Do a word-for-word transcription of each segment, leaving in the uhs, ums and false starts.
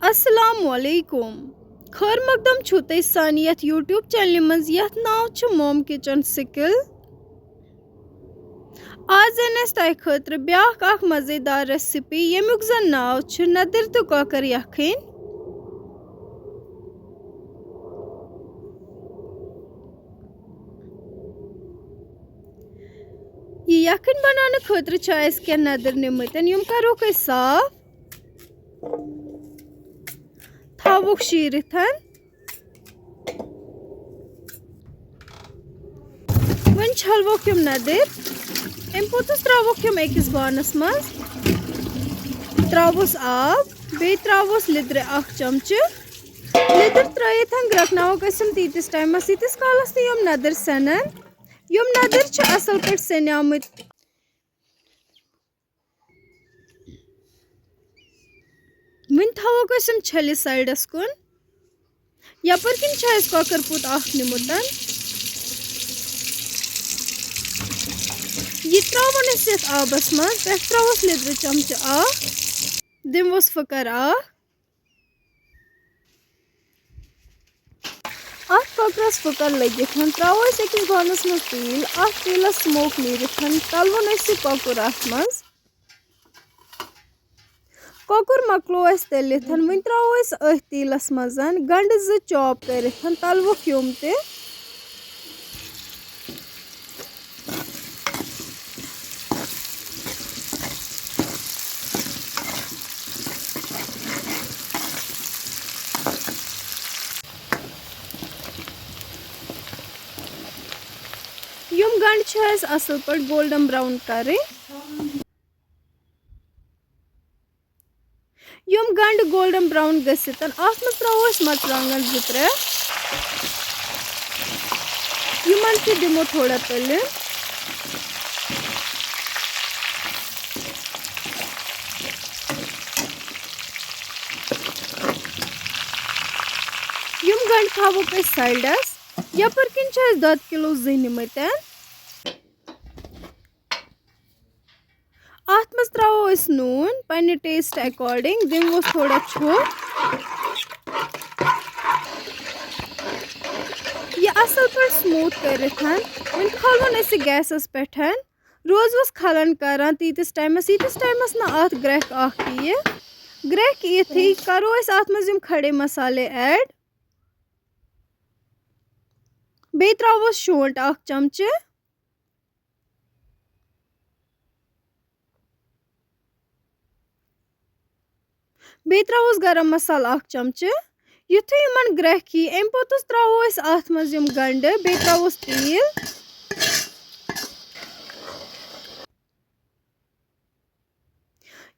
السلام علیکم۔ خیر مقدم چھُو تۄہہِ سانہِ یَتھ YouTube چینلہِ منٛز، یَتھ ناو چھُ Mom Kitchen Skill۔ آز اَنہِ اَسہِ تۄہہِ خٲطرٕ بیٛاکھ اَکھ مَزیدار recipe، ییٚمیُک زَن ناو چھُ نَدٕر تہٕ کۄکَر یَکھٕنۍ۔ یہِ یَکھٕنۍ بَناونہٕ خٲطرٕ چھِ اَسہِ کینٛہہ نَدٕر نِمٕتۍ، یِم کَروکھ أسۍ صاف۔ تھاووکھ شیٖرِتھ۔ وۄنۍ چھلوکھ یِم نَدٕرۍ۔ اَمہِ پوٚتُس ترٛاووکھ یِم أکِس بانَس منٛز۔ ترٛاووس آب، بیٚیہِ ترٛاووس لیٚدرِ اَکھ چمچہٕ۔ لیٚدٕر ترٛٲیِتھ گرٛٮ۪کناووکھ أسۍ یِم تیٖتِس ٹایمَس، ییٖتِس کالَس نہٕ یِم نَدٕرۍ سٮ۪نَن۔ یِم نَدٕرۍ چھِ اَصٕل پٲٹھۍ سیٚنیمٕتۍ۔ وۄنۍ تھاووکھ أسۍ یِم چھٔلِتھ سایڈَس کُن۔ یَپٲرۍ کِنۍ چھُ اَسہِ کۄکَر پوٗت اَکھ نیُمُت۔ یہِ ترٛاوون أسۍ یَتھ آبَس منٛز، پٮ۪ٹھ ترٛاووس لیٚدرِ چمچہٕ اَکھ، دِموس پھٕکَر اَکھ۔ اَتھ کۄکرَس پھٕکَر لٔگِتھ ترٛاوو أسۍ أکِس بانَس منٛز تیٖل۔ اَتھ تیٖلَس smoke نیٖرِتھ تَلوُن أسۍ یہِ کۄکُر اَتھ منٛز۔ کۄکُر مۄکلو اَسہِ تٔلِتھ۔ وۄنۍ ترٛاوو أسۍ أتھۍ تیٖلَس منٛز گَنٛڈٕ زٕ chop کٔرِتھ، تَلوُکھ یِم تہِ۔ یِم گَنٛڈٕ چھِ اَسہِ اَصٕل پٲٹھۍ golden brown کَرٕنۍ۔ یِم گَنٛڈٕ golden brown گٔژھِتھ، اَتھ منٛز ترٛاوو أسۍ مَرژٕوانٛگَن زٕ ترٛےٚ۔ یِمَن تہِ دِمو تھوڑا تٔلِتھ۔ یِم گَنٛڈٕ تھاووکھ أسۍ سایڈَس۔ یَپٲرۍ کِنۍ چھِ اَسہِ دۄدٕ کِلوٗ زٕ نِمٕتۍ۔ اَتھ منٛز ترٛاوو أسۍ نوٗن پنٛنہِ taste according، دِموس تھوڑا چھوٚپ۔ یہِ اَصٕل پٲٹھۍ smooth کٔرِتھ، وۄنۍ کھولون أسۍ یہِ گیسَس پٮ۪ٹھ۔ روزوس کھلَن کران تیٖتِس ٹایمَس، ییٖتِس ٹایمَس نہٕ اَتھ گرٛٮ۪کھ اَکھ یِیہِ۔ گرٛٮ۪کھ یِتھٕے کَرو أسۍ اَتھ منٛز یِم کھڑے مصالے add۔ بیٚیہِ ترٛاووس شونٛٹھ اَکھ چمچہٕ۔ بیٚیہِ ترٛاووس گرم مصالہٕ اَکھ چمچہٕ۔ یُتھُے یِمَن گرٛٮ۪کھ یی، اَمہِ پوٚتُس ترٛاوو أسۍ اَتھ منٛز یِم گَنٛڈٕ، بیٚیہِ ترٛاووس تیٖل۔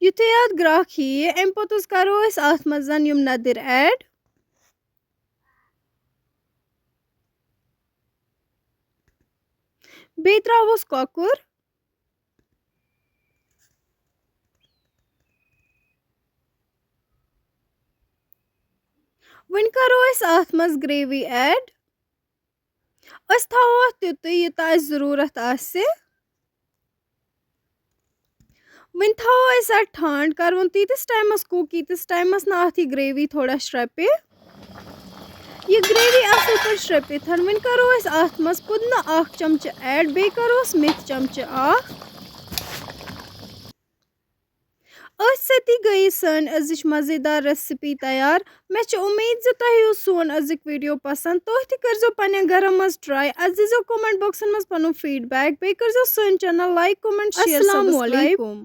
یُتھُے اَتھ گرٛٮ۪کھ یی، اَمہِ پوٚتُس کَرو أسۍ اَتھ منٛز یِم نَدٕرۍ add۔ بیٚیہِ ترٛاووس کۄکُر۔ وۄنۍ کَرو أسۍ اَتھ منٛز gravy add۔ أسۍ تھاوو اَتھ تیُتُے، یوٗتاہ اَسہِ ضروٗرت آسہِ۔ وۄنۍ تھاوو أسۍ اَتھ ٹھانٛڈ کَرُن تیٖتِس ٹایمَس cook، ییٖتِس ٹایمَس نہٕ اَتھ یہِ gravy تھوڑا شرٛپہِ۔ یہِ gravy اَصٕل پٲٹھۍ شرٛپِتھ، وۄنۍ کَرو أسۍ اَتھ منٛز پُدنہٕ اَکھ چمچہٕ add، بیٚیہِ کَروس میتھِ چمچہٕ اَکھ۔ أتھۍ سۭتی گٔیے سٲنۍ أزِچ مَزیدار recipe تیار۔ مےٚ چھِ اُمید زِ تۄہہِ یِیو سون أزیُک video پسنٛد۔ تُہۍ تہِ کٔرزیو پننٮ۪ن گرن منٛز try۔ اَسہِ دیٖزیو comment boxن منٛز پنُن feedback۔ بیٚیہِ کٔرزیو سٲنۍ channel like، comment، share، السلام subscribe۔ علیکم۔